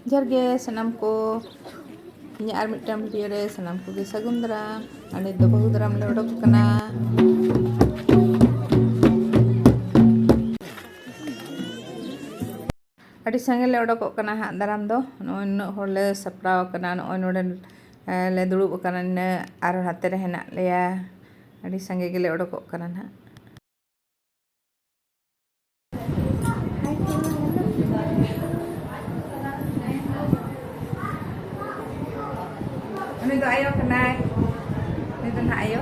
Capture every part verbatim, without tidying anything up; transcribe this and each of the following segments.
ᱡᱚᱦᱟᱨ ᱜᱮ ᱥᱟᱱᱟᱢ ᱠᱚ, ᱤᱧᱟᱹᱜ ᱟᱨ ᱢᱤᱫᱴᱟᱝ ᱵᱷᱤᱰᱤᱭᱳ ᱨᱮ ᱥᱟᱱᱟᱢ ᱠᱚᱜᱮ ᱥᱟᱹᱜᱩᱱ ᱫᱟᱨᱟᱢ᱾ ᱟᱨ ᱱᱤᱛ ᱫᱚ ᱵᱟᱹᱦᱩ ᱫᱟᱨᱟᱢ ᱞᱮ ᱚᱰᱚᱠ ᱟᱠᱟᱱᱟ᱾ ᱟᱹᱰᱤ ᱥᱟᱸᱜᱮ ᱞᱮ ᱚᱰᱚᱠᱚᱜ ᱠᱟᱱᱟ ᱦᱟᱸᱜ ᱫᱟᱨᱟᱢ ᱫᱚ᱾ ᱱᱚᱜᱼᱚᱭ ᱱᱩᱱᱟᱹᱜ ᱦᱚᱲ ᱞᱮ ᱥᱟᱯᱲᱟᱣ ᱟᱠᱟᱱᱟ᱾ ᱱᱚᱜᱼᱚᱭ ᱱᱚᱰᱮ, ᱮ, ᱞᱮ ᱫᱩᱲᱩᱵ ᱟᱠᱟᱱᱟ ᱱᱤᱱᱟᱹᱜ, ᱟᱨᱦᱚᱸ ᱦᱟᱱᱛᱮ ᱨᱮ ᱦᱮᱱᱟᱜ ᱞᱮᱭᱟ᱾ ᱟᱹᱰᱤ ᱥᱟᱸᱜᱮ ᱜᱮᱞᱮ ᱚᱰᱚᱠᱚᱜ ᱠᱟᱱᱟ ᱱᱟᱦᱟᱜ᱾ ᱩᱱᱤ ᱫᱚ ᱟᱭᱳ ᱠᱟᱱᱟᱭ᱾ ᱩᱱᱤ ᱫᱚ ᱱᱟᱦᱟᱜ ᱟᱭᱳ᱾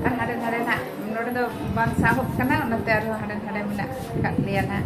ᱟᱨ ᱦᱟᱸᱰᱮ ᱱᱟᱰᱮ ᱱᱟᱜ ᱱᱚᱰᱮ ᱫᱚ ᱵᱟᱝ ᱥᱟᱦᱚᱵ ᱠᱟᱱᱟ, ᱚᱱᱟᱛᱮ ᱟᱨᱦᱚᱸ ᱦᱟᱸᱰᱮ ᱱᱟᱰᱮ ᱢᱮᱱᱟᱜ ᱟᱠᱟᱫ ᱞᱮᱭᱟ ᱱᱟᱜ᱾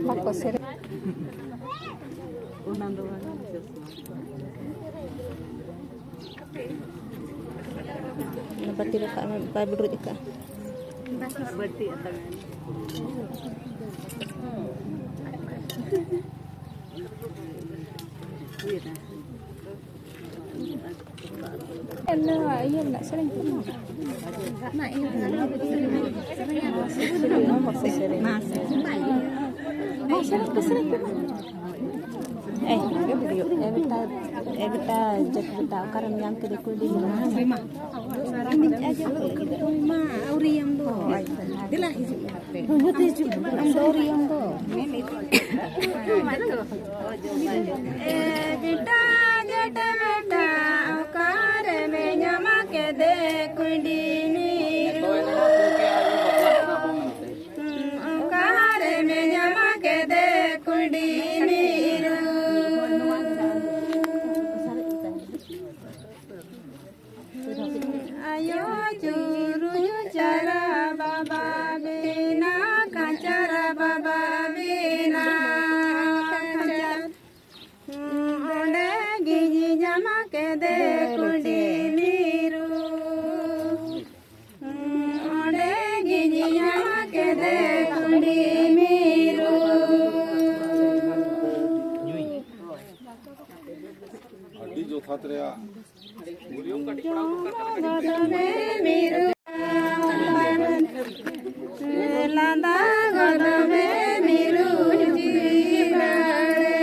ᱵᱟᱠᱚ ᱥᱮᱨᱮᱧ᱾ ᱚᱱᱟ ᱵᱟᱹᱴᱤ ᱨᱟᱠᱟᱵ ᱢᱮ, ᱵᱟᱭ ᱵᱩᱰᱨᱩᱡ ᱟᱠᱟᱫᱼᱟ᱾ ᱱᱚᱣᱟ ᱤᱭᱟᱹ ᱨᱮᱱᱟᱜ ᱥᱮᱨᱮᱧ ᱠᱚ᱾ ᱮ, ᱚᱱᱟᱜᱮ ᱵᱷᱤᱰᱤᱭᱳ᱾ ᱮ ᱵᱮᱴᱟ, ᱮ ᱵᱮᱴᱟ, ᱡᱟᱹᱛ ᱵᱮᱴᱟ, ᱚᱠᱟᱨᱮᱢ ᱧᱟᱢ ᱠᱮᱫᱮ ᱠᱩᱲᱤ? ᱢᱟ, ᱟᱹᱣᱨᱤᱭᱟᱢ ᱫᱚ᱾ ᱫᱮᱞᱟ, ᱦᱤᱡᱩᱜ ᱢᱮ ᱦᱟᱯᱮ᱾ ᱟᱢ ᱫᱚ ᱟᱹᱣᱨᱤᱭᱟᱢ ᱫᱚ᱾ ᱮ ᱵᱮᱴᱟ, ᱡᱟᱹᱛ ᱵᱮᱴᱟ, ᱚᱠᱟᱨᱮ ᱢᱮ ᱧᱟᱢ ᱠᱮᱫᱮ ᱠᱩᱸᱭᱰᱤ ᱢᱤᱨᱩ? ᱚᱠᱟᱨᱮ ᱢᱮ ᱧᱟᱢ ᱠᱮᱫᱮ ᱠᱩᱸᱭᱰᱤ ᱢᱤᱨᱩ? ᱟᱭᱳ ᱪᱩᱨᱩᱡ ᱪᱟᱨᱟ ᱵᱟᱵᱟ ᱵᱮᱱᱟ, ᱠᱟᱪᱟᱨ ᱵᱟᱵᱟ ᱵᱮᱱᱟ, ᱠᱟᱪᱟᱨ᱾ ᱚᱸᱰᱮ ᱜᱮ ᱧᱟᱢ ᱠᱮᱫᱮ ᱠᱩᱸᱭᱰᱤ ᱢᱤᱨᱩ᱾ ᱚᱸᱰᱮ ᱜᱮ ᱧᱟᱢ ᱠᱮᱫᱮ ᱠᱩᱸᱭᱰᱤ ᱢᱤᱨᱩ᱾ ᱟᱹᱰᱤ ᱡᱚᱛᱷᱟᱛ ᱨᱮᱭᱟᱜ᱾ ᱡᱚᱢ ᱜᱚᱫ ᱢᱮ ᱢᱤᱨᱩ, ᱞᱟᱸᱫᱟ ᱜᱚᱫ ᱢᱮ ᱢᱤᱨᱩ ᱡᱤᱣᱤ ᱨᱟᱲᱮ᱾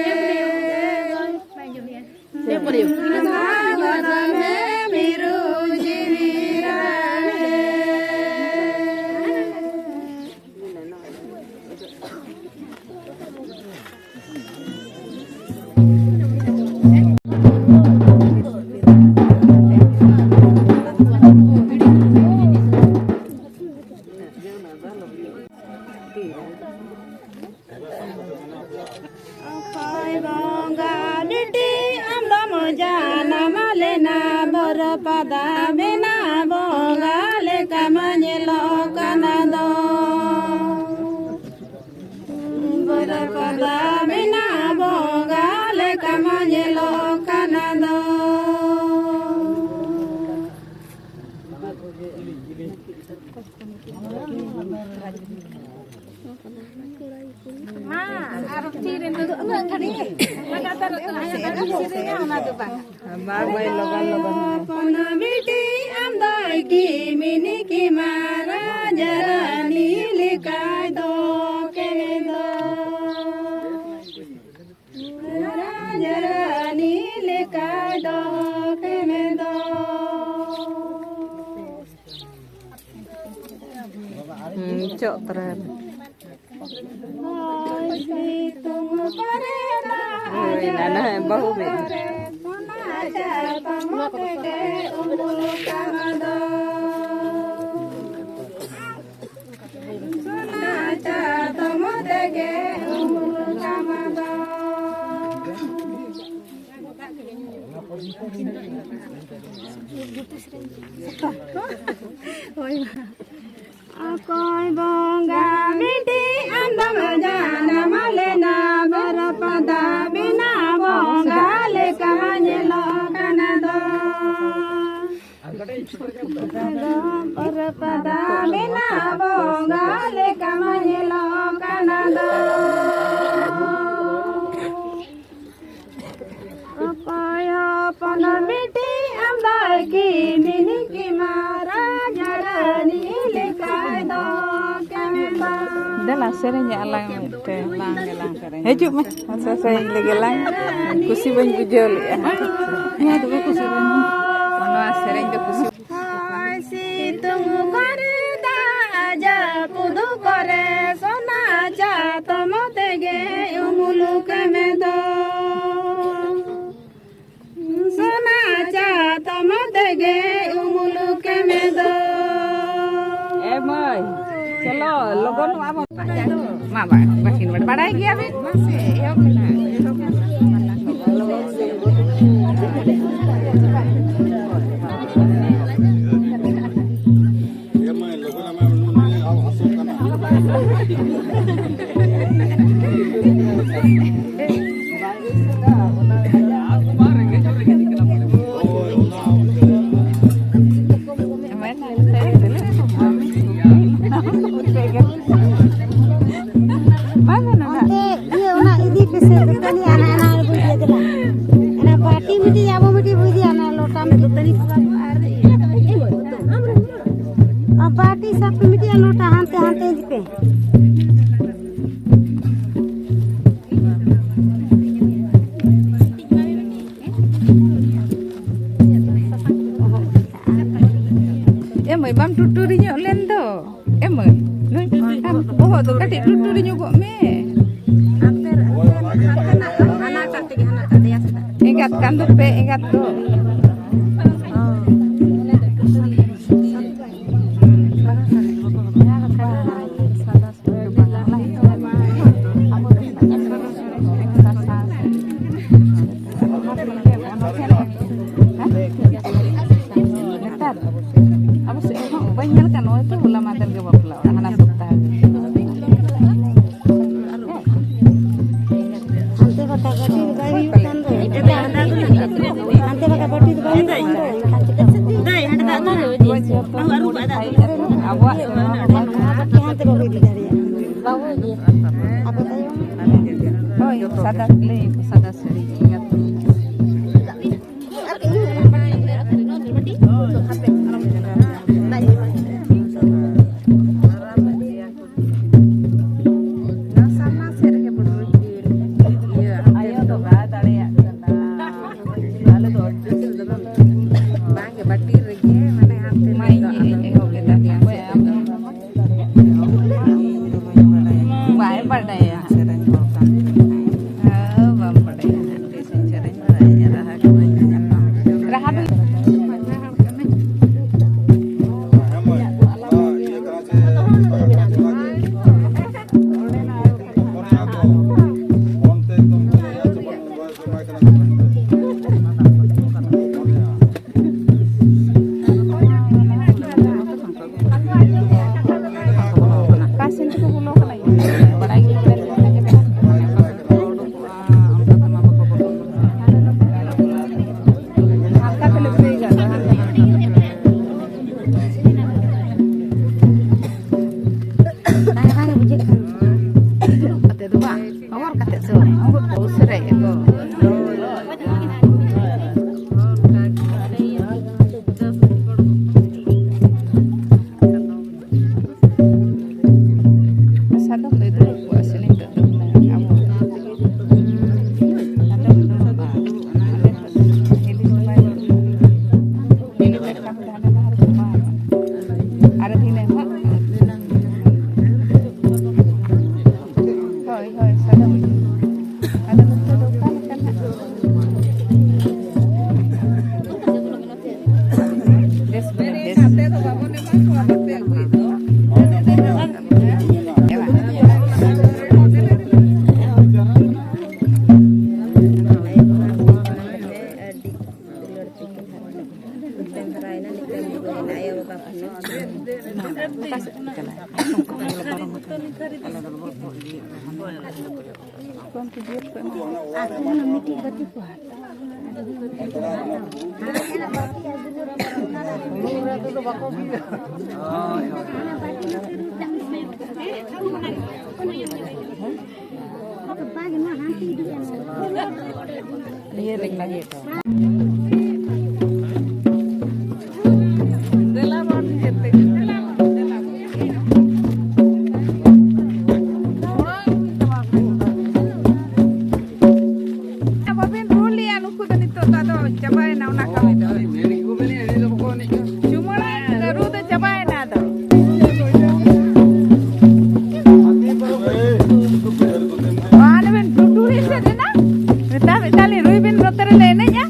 ᱞᱟᱸᱫᱟ ᱜᱚᱫ ᱢᱮ ᱢᱤᱨᱩ ᱡᱤᱣᱤ ᱨᱟᱲᱮ᱾ ᱚᱠᱚᱭ ᱵᱚᱸᱜᱟ ᱵᱤᱴᱤ ᱟᱢ ᱫᱚᱢ ᱡᱟᱱᱟᱢ ᱞᱮᱱᱟ, ᱵᱚᱨᱚ ᱯᱟᱫᱟ ᱵᱮᱱᱟᱣ ᱵᱚᱸᱜᱟ ᱞᱮᱠᱟᱢ ᱧᱮᱞᱚᱜ ᱠᱟᱱᱟ ᱫᱚ᱾ ᱢᱟ, ᱟᱨ ᱛᱤᱨᱮ ᱱᱤᱛᱚᱜ ᱩᱱᱟᱹᱜ ᱜᱷᱟᱹᱲᱤᱡ ᱞᱟᱜᱟᱛᱟᱨ ᱩᱛᱟᱹᱨ ᱦᱟᱭᱟ ᱟᱨ ᱥᱮᱨᱮᱧᱟ, ᱚᱱᱟ ᱫᱚ ᱵᱟᱝ᱾ ᱵᱟᱨ ᱵᱟᱭ ᱞᱚᱜᱚᱱ ᱞᱚᱜᱚᱱ ᱢᱮ᱾ ᱦᱚᱯᱚᱱ ᱵᱤᱴᱤ ᱟᱢ ᱫᱚᱭ ᱠᱤᱢᱤᱱᱤ ᱠᱤᱢᱟ ᱨᱟᱡᱟ ᱨᱟᱱᱤ ᱞᱮᱠᱟᱭ ᱫᱚ ᱠᱮᱫᱚ᱾ ᱨᱟᱡᱟ ᱨᱟᱱᱤ ᱞᱮᱠᱟᱭ ᱫᱚ ᱠᱮᱫᱚ᱾ ᱦᱩᱸ, ᱪᱚᱜ ᱛᱚᱨᱟ᱾ ᱦᱳᱭ, ᱱᱟᱱᱟ ᱵᱟᱹᱦᱩ ᱢᱮ᱾ ᱥᱚᱱᱟ ᱪᱟᱛᱚᱢ ᱛᱮᱜᱮ ᱩᱢᱩᱞ ᱠᱟᱢᱟ ᱫᱚ᱾ ᱦᱳᱭ᱾ ᱚᱠᱚᱭ ᱵᱚᱸᱜᱟ ᱵᱤᱴᱤ ᱟᱢ ᱫᱚᱢ ᱡᱟᱱᱟᱢ ᱞᱮᱱᱟ, ᱵᱟᱨᱯᱟᱫᱟ ᱵᱮᱱᱟᱣ ᱵᱚᱸᱜᱟ ᱞᱮᱠᱟ ᱧᱮᱞᱚᱜ ᱠᱟᱱᱟ ᱫᱚ᱾ ᱵᱟᱨᱯᱟᱫᱟ ᱵᱮᱱᱟᱣ ᱵᱚᱸᱜᱟ ᱞᱮᱠᱟ ᱧᱮᱞᱚᱜ ᱠᱟᱱᱟ ᱫᱚ᱾ ᱚᱠᱚᱭ ᱦᱚᱯᱚᱱ ᱵᱤᱴᱤ ᱟᱢ ᱫᱚ ᱠᱤᱢᱤᱱᱤ ᱠᱤᱢᱟ ᱨᱟᱡᱟ ᱨᱟᱱᱤ ᱞᱮᱠᱟᱭ ᱫᱚ ᱠᱮᱢᱮᱫᱟ᱾ ᱫᱮᱞᱟ ᱥᱮᱨᱮᱧ ᱟᱞᱟᱝ ᱢᱤᱫᱴᱮᱱ᱾ ᱵᱟᱝ ᱜᱮ ᱞᱟᱝ ᱥᱮᱨᱮᱧ᱾ ᱦᱤᱡᱩᱜ ᱢᱮ, ᱢᱟᱥᱮ ᱥᱮᱨᱮᱧ ᱞᱮᱜᱮ ᱞᱟᱝ᱾ ᱠᱩᱥᱤ ᱵᱟᱹᱧ ᱵᱩᱡᱷᱟᱹᱣ ᱞᱮᱜᱼᱟ᱾ ᱱᱚᱣᱟ ᱫᱚ ᱵᱟᱠᱚ ᱥᱮᱨᱮᱧᱟ᱾ ᱱᱚᱣᱟ ᱥᱮᱨᱮᱧ ᱫᱚ ᱠᱩᱥᱤ᱾ ᱦᱚᱭ ᱥᱤᱛᱩᱝ ᱠᱚᱨᱮ ᱫᱟᱜ ᱡᱟᱹᱯᱩᱫ ᱠᱚᱨᱮ ᱥᱚᱱᱟ ᱪᱟᱛᱚᱢ ᱛᱮᱜᱮ ᱩᱢᱩᱞ ᱠᱮᱢᱮᱫᱚ᱾ ᱥᱚᱱᱟ ᱪᱟᱛᱚᱢ ᱛᱮᱜᱮ ᱩᱢᱩᱞ ᱠᱮᱢᱮᱫᱚ᱾ ᱮ ᱢᱟᱹᱭ, ᱪᱚᱞᱚ, ᱞᱚᱜᱚᱱᱚᱜᱼᱟ ᱵᱚᱱ᱾ ᱢᱟ, ᱵᱟ-, ᱵᱟᱹᱠᱤᱱ ᱵᱟᱲ-, ᱵᱟᱲᱟᱭ ᱜᱮᱭᱟ ᱵᱤᱱ? ᱢᱟᱥᱮ, ᱮᱦᱚᱵ ᱢᱮ ᱱᱟᱦᱟᱜ, ᱮᱦᱚᱵ ᱢᱮ᱾ ᱵᱟᱝ ᱜᱟᱱᱚᱜᱼᱟ᱾ ᱚᱱᱛᱮ ᱤᱭᱟᱹ ᱚᱱᱟ ᱤᱫᱤ ᱯᱮᱥᱮ ᱫᱟᱹᱛᱟᱹᱱᱤ, ᱟᱱᱟ, ᱟᱱᱟ ᱵᱚ ᱤᱫᱤᱭᱟ, ᱫᱮᱞᱟ᱾ ᱚᱱᱟ ᱵᱟᱹᱴᱤ ᱢᱤᱫᱴᱤᱡ, ᱟᱵᱚ ᱢᱤᱫᱴᱤᱡ ᱵᱚ ᱤᱫᱤᱭᱟ, ᱚᱱᱟ ᱞᱚᱴᱟ ᱢᱤᱫᱴᱤᱡ᱾ ᱟᱨ ᱵᱟᱹᱴᱤ ᱥᱟᱵ ᱯᱮ ᱢᱤᱫᱴᱤᱡ, ᱟᱨ ᱞᱚᱴᱟ ᱦᱟᱱᱛᱮ, ᱦᱟᱱᱛᱮ ᱤᱫᱤ ᱯᱮ᱾ ᱮ ᱢᱟᱹᱭ, ᱵᱟᱢ ᱴᱩᱴᱩᱨᱤ ᱧᱚᱜ ᱞᱮᱱ ᱫᱚ? ᱮ ᱢᱟᱹᱭ, ᱱᱩᱭ ᱟᱢ ᱵᱚᱦᱚᱜ ᱫᱚ ᱠᱟᱹᱴᱤᱡ ᱴᱩᱴᱩᱨᱤ ᱧᱚᱜᱚᱜ ᱢᱮ᱾ ᱦᱟᱱᱛᱮ, ᱦᱟᱱᱛᱮ, ᱦᱟᱱᱟᱴᱟᱜ ᱛᱮᱜᱮ, ᱦᱟᱱᱟᱴᱟᱜ ᱫᱮᱭᱟ ᱥᱮᱫ᱾ ᱮᱸᱜᱟᱛ ᱠᱟᱱ ᱫᱚᱯᱮ, ᱮᱸᱜᱟᱛ ᱫᱚ᱾ ᱱᱮᱛᱟᱨ ᱟᱵᱚ ᱥᱮᱫ ᱦᱚᱸ ᱵᱟᱹᱧ ᱧᱮᱞ ᱠᱟᱜ, ᱱᱚᱜᱼᱚᱭ ᱛᱚ ᱦᱚᱞᱟ ᱢᱟᱫᱷᱮᱨ ᱜᱮ ᱵᱟᱯᱞᱟ ᱚᱲᱟᱜ, ᱦᱟᱱᱟ ᱥᱚᱯᱛᱟᱦᱚ ᱜᱮ᱾ ᱦᱟᱱᱛᱮ ᱵᱟᱠᱷᱟᱡ ᱵᱟᱹᱴᱤ ᱫᱚ ᱵᱟᱭ ᱦᱩᱭᱩᱜ ᱠᱟᱱ ᱫᱚ᱾ ᱦᱟᱱᱛᱮ ᱵᱟᱠᱷᱟᱡ ᱵᱟᱹᱴᱤ ᱫᱚ ᱵᱟᱭ ᱦᱩᱭᱩᱜ ᱠᱟᱱ ᱫᱚ᱾ ᱮᱱᱠᱷᱟᱱ ᱪᱤᱠᱟᱹ ᱠᱚ ᱫᱟᱹᱭ, ᱦᱟᱸᱰᱮ ᱫᱟᱜ ᱫᱚ ᱟᱹᱨᱩᱵ ᱟᱹᱨᱩᱵ ᱟᱹᱨᱩᱵ ᱟᱹᱨᱩᱵ᱾ ᱟᱵᱚᱣᱟᱜ ᱥᱮᱨᱣᱟ ᱨᱮ ᱵᱟᱹᱱᱩᱜᱼᱟ᱾ ᱦᱟᱱᱛᱮ ᱵᱟᱠᱚ ᱤᱫᱤ ᱫᱟᱲᱮᱭᱟᱜᱼᱟ᱾ ᱦᱳᱭ, ᱥᱟᱫᱟ ᱞᱟᱹᱭ ᱟᱠᱚ, ᱥᱟᱫᱟ ᱥᱟᱹᱲᱤ᱾ ᱱᱚᱣᱟ ᱥᱟᱢᱱᱟ ᱥᱮᱫ ᱨᱮᱜᱮ ᱵᱚᱱ ᱤᱭᱟᱹ, ᱟᱭᱳ ᱫᱚ ᱵᱟᱭ ᱫᱟᱲᱮᱭᱟᱜ ᱠᱟᱱᱟ᱾ ᱟᱞᱮ ᱫᱚ ᱟᱹᱰᱤ ᱡᱳᱨ ᱫᱚᱢᱮ ᱵᱟᱝ ᱜᱮ, ᱵᱟᱹᱴᱤ ᱨᱮᱜᱮ, ᱢᱟᱱᱮ, ᱦᱟᱱᱛᱮ ᱢᱟ ᱱᱤᱛ ᱫᱚ ᱤᱧ ᱟᱞᱚ ᱮᱦᱚᱵ ᱮᱫᱟ᱾ ᱚᱠᱚᱭ ᱟᱢ? ᱵᱟᱭ ᱵᱟᱰᱟᱭᱟ᱾ ᱥᱮᱨᱮᱧ ᱦᱚᱲ ᱠᱟᱱ ᱜᱮᱭᱟᱭ᱾ ᱦᱮᱸ, ᱵᱟᱢ ᱵᱟᱰᱟᱭᱟ᱾ ᱵᱮᱥᱤᱧ ᱥᱮᱨᱮᱧ ᱵᱟᱲᱟᱭᱟ, ᱨᱟᱦᱟ ᱠᱚ ᱵᱟᱹᱧ ᱧᱟᱯᱟᱢ᱾ ᱨᱟᱦᱟ ᱫᱚ ᱚᱠᱟ ᱥᱮᱱ ᱛᱮᱠᱚ ᱵᱚᱞᱚ ᱠᱟᱱᱟ, ᱤᱧ ᱵᱟᱲᱟᱭ ᱜᱮ ᱵᱟᱲᱟᱭ ᱠᱟᱱᱟ᱾ ᱦᱟᱞᱠᱟ ᱛᱮᱞᱮ ᱵᱨᱮᱠᱟ᱾ ᱦᱟᱞᱠᱟ ᱛᱮᱞᱮ ᱵᱨᱮᱠᱟ᱾ ᱛᱟᱦᱮᱸ ᱠᱷᱟᱱ ᱟᱠᱚ ᱦᱚᱸ ᱢᱤᱫᱴᱤᱡ ᱵᱟᱹᱴᱤ ᱠᱚ ᱦᱟᱛᱟᱣᱟ᱾ ᱵᱟᱝ, ᱱᱚᱣᱟ ᱦᱟᱱᱛᱮ ᱤᱫᱤᱜᱼᱟ᱾ ᱱᱤᱭᱟᱹ ᱨᱮ ᱞᱟᱜᱮ ᱠᱚ᱾ ᱫᱮᱞᱟ ᱵᱚᱱ ᱧᱮᱞ ᱛᱮ᱾ ᱵᱟᱵᱮᱱ ᱨᱩ ᱞᱮᱜᱼᱟ, ᱱᱩᱠᱩ ᱫᱚ ᱱᱤᱛᱚᱜ ᱫᱚ ᱟᱫᱚ ᱪᱟᱵᱟᱭᱮᱱᱟ ᱚᱱᱟ ᱠᱟᱹᱢᱤ ᱫᱚ᱾ ᱪᱩᱢᱟᱹᱲᱟ ᱨᱩ ᱫᱚ ᱪᱟᱵᱟᱭᱮᱱᱟ ᱟᱫᱚ᱾ ᱢᱟ ᱞᱮᱵᱮᱱ ᱴᱩᱴᱩᱨᱤ ᱥᱮᱫ ᱮᱱᱟ᱾ ᱢᱮᱛᱟ ᱢᱮᱛᱟ ᱞᱤᱧ ᱨᱩᱭ ᱵᱮᱱ ᱱᱚᱛᱮ ᱨᱮᱞᱮ ᱮᱱᱮᱡᱼᱟ᱾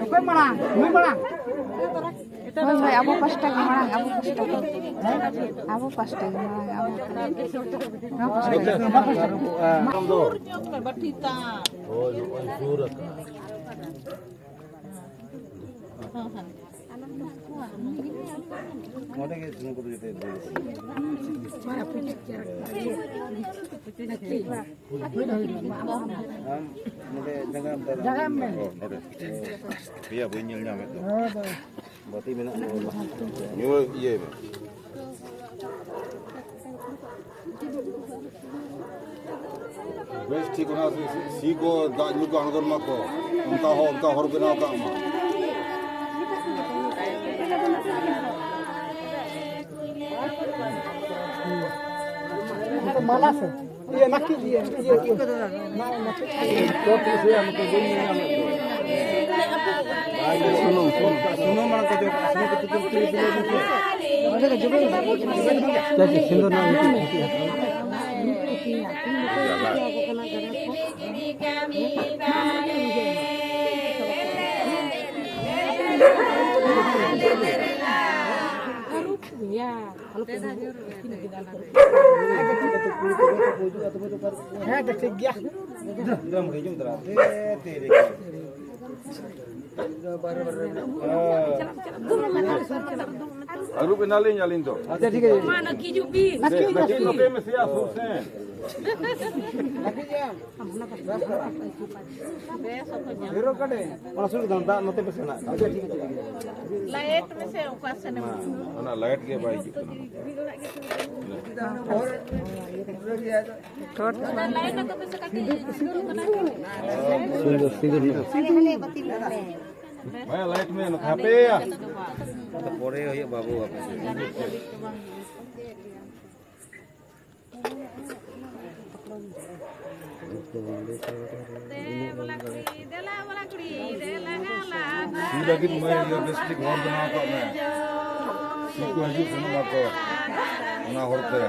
ᱚᱠᱚᱭ ᱢᱟᱲᱟᱝ? ᱱᱩᱭ ᱢᱟᱲᱟᱝ᱾ ᱦᱳᱭ, ᱦᱳᱭ, ᱟᱵᱚ ᱯᱟᱥᱴᱟ ᱜᱮ ᱢᱟᱲᱟᱝ, ᱟᱵᱚ ᱯᱟᱥᱴᱟ ᱜᱮ᱾ ᱟᱵᱚ ᱯᱟᱥᱴᱟ ᱜᱮ ᱢᱟᱲᱟᱝ, ᱟᱵᱚ᱾ ᱱᱚᱣᱟ ᱯᱟᱥᱴᱟ ᱜᱮ᱾ ᱦᱳᱭ, ᱱᱚᱜᱼᱚᱭ ᱥᱩᱨ ᱟᱠᱟᱱᱟ᱾ ᱱᱚᱰᱮ ᱜᱮ ᱥᱩᱱᱩᱢ ᱠᱚᱫᱚ ᱡᱚᱛᱚ ᱤᱫᱤ ᱦᱩᱭᱩᱜ ᱠᱟᱱᱟ᱾ ᱟᱢ ᱱᱚᱰᱮ ᱡᱟᱸᱜᱟᱢ ᱛᱟᱞᱟ᱾ ᱡᱟᱸᱜᱟᱢ ᱢᱮ᱾ ᱚ, ᱱᱚᱰᱮ᱾ ᱯᱮᱭᱟ ᱵᱟᱹᱧ ᱧᱮᱞ ᱧᱟᱢᱮᱫ ᱫᱚ᱾ ᱦᱳᱭ, ᱦᱳᱭ᱾ ᱵᱟᱹᱛᱤ ᱢᱮᱱᱟᱜᱼᱟ᱾ ᱱᱤᱭᱟᱹ ᱤᱭᱟᱹᱭ ᱢᱮ᱾ ᱵᱮᱥ ᱴᱷᱤᱠ ᱚᱱᱟ ᱥᱤ, ᱥᱤ, ᱥᱤ ᱠᱚ ᱫᱟᱜ ᱧᱩ ᱠᱚ ᱟᱬᱜᱚᱱ ᱢᱟ ᱠᱚ᱾ ᱚᱱᱠᱟ ᱦᱚᱸ, ᱚᱱᱠᱟ ᱦᱚᱨ ᱵᱮᱱᱟᱣ ᱠᱟᱜ ᱢᱟ᱾ ᱢᱟᱞᱟ ᱥᱮ? ᱤᱭᱟᱹ, ᱱᱟᱹᱠᱤᱡ, ᱤᱭᱟᱹ, ᱤᱭᱟᱹ, ᱤᱭᱟᱹ᱾ ᱱᱟ-, ᱱᱟᱹᱠᱤᱡ᱾ ᱥᱩᱱᱩᱢ, ᱥᱩᱱᱩᱢ᱾ ᱥᱩᱱᱩᱢ ᱢᱟᱲᱟᱝ ᱠᱚ ᱡᱚᱢ, ᱥᱩᱱᱩᱢ ᱠᱚ ᱛᱩᱞ, ᱛᱩᱞ, ᱛᱩᱞ, ᱛᱩᱞ, ᱛᱩᱞ, ᱛᱩᱞ᱾ ᱪᱮᱫ, ᱪᱮᱫ, ᱥᱤᱸᱫᱩᱨ ᱱᱟ-, ᱦᱮᱸ, ᱛᱚ ᱴᱷᱤᱠ ᱜᱮᱭᱟ᱾ ᱟᱹᱨᱩᱵ ᱮᱱᱟᱞᱤᱧ ᱟᱹᱞᱤᱧ ᱫᱚ᱾ ᱟᱪᱪᱷᱟ, ᱴᱷᱤᱠ ᱟᱪᱷᱮ᱾ ᱢᱟ, ᱱᱟᱹᱠᱤᱡᱩᱜ ᱵᱤᱱ᱾ ᱱᱟᱹᱠᱤᱡ ᱱᱚᱛᱮ ᱢᱮᱥᱮᱭᱟ, ᱥᱩᱨ ᱥᱮᱱ᱾ ᱚᱱᱟ ᱥᱩᱨ ᱨᱮ ᱫᱟᱜ ᱱᱚᱛᱮ ᱯᱮ ᱥᱮᱱᱟᱜ᱾ ᱞᱟᱭᱤᱴ ᱢᱮᱥᱮ ᱚᱠᱟ ᱥᱮᱱ ᱮᱢ ᱚᱱᱟ ᱞᱟᱭᱤᱴ ᱜᱮ ᱵᱟᱭ ᱦᱤᱡᱩᱜ ᱠᱟᱱᱟ᱾ ᱚᱱᱟ ᱞᱟᱭᱤᱴ ᱟᱠᱚ ᱯᱮᱥᱮ ᱠᱟᱹᱴᱤᱡ ᱤᱭᱟᱹ ᱠᱟᱱᱟ᱾ ᱥᱤᱸᱫᱩᱨ, ᱥᱤᱸᱫᱩᱨ ᱧᱚᱜ᱾ ᱵᱷᱟᱭᱟ, ᱞᱟᱭᱤᱴ ᱢᱮ, ᱱᱚᱛᱮ ᱦᱟᱯᱮᱭᱟ᱾ ᱯᱚᱨᱮ ᱦᱩᱭᱩᱜ ᱵᱟᱹᱵᱩ, ᱟᱯᱮ ᱥᱮᱫ᱾ ᱥᱤ ᱞᱟᱹᱜᱤᱫ ᱢᱟᱹᱭ ᱤᱭᱟᱹ ᱵᱮᱥ ᱴᱷᱤᱠ ᱦᱚᱨ ᱵᱮᱱᱟᱣ ᱠᱟᱜ ᱢᱮ᱾ ᱥᱤ ᱠᱚ ᱦᱤᱡᱩᱜ ᱥᱮᱱᱚᱜ ᱢᱟᱠᱚ ᱚᱱᱟ ᱦᱚᱨ ᱛᱮ᱾